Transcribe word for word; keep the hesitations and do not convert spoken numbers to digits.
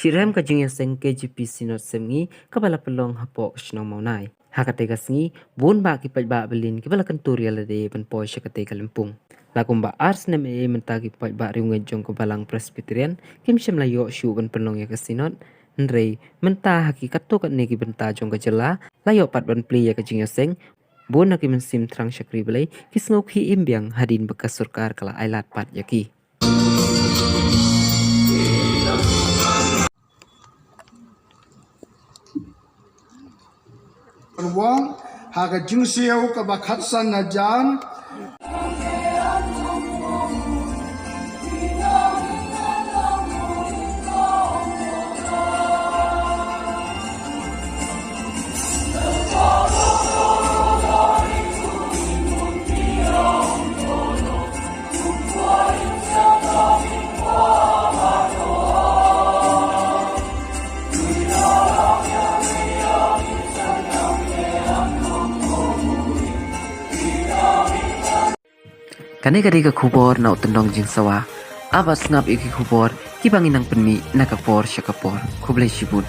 Shitrhem ka jingïaseng K J P Synod Semngi kaba la pynlong hapoh ka shnong Mawnai. Ha katei ka sngi, bun bah ki paidbah ba lin kiba la kyntur ïa lade ban poi sha katei ka lympung. La kumba ar snem eh mynta ki paidbah riewngeit jong ka Balang Presbyterian kim shym la ïoh shuh ban pynlong ïa ka Synod. Hynrei mynta ha ki katto katne ki bynta jong ka jylla la ïoh pat ban plie ïa ka jingïaseng. Bun na ki mynsiem thrang shakri Blei ki sngewkhih im biang hadien ba ka sorkar ka la ailad pat ïa ki. Pynwang ha ka jingsiew kaba khatsan na jan. Kane ka dei ka khubor na u tyndong jingsawa. Aba sngap ïa ki khubor kiba ngi nang pynmih na ka por sha ka por. Khublei shibun.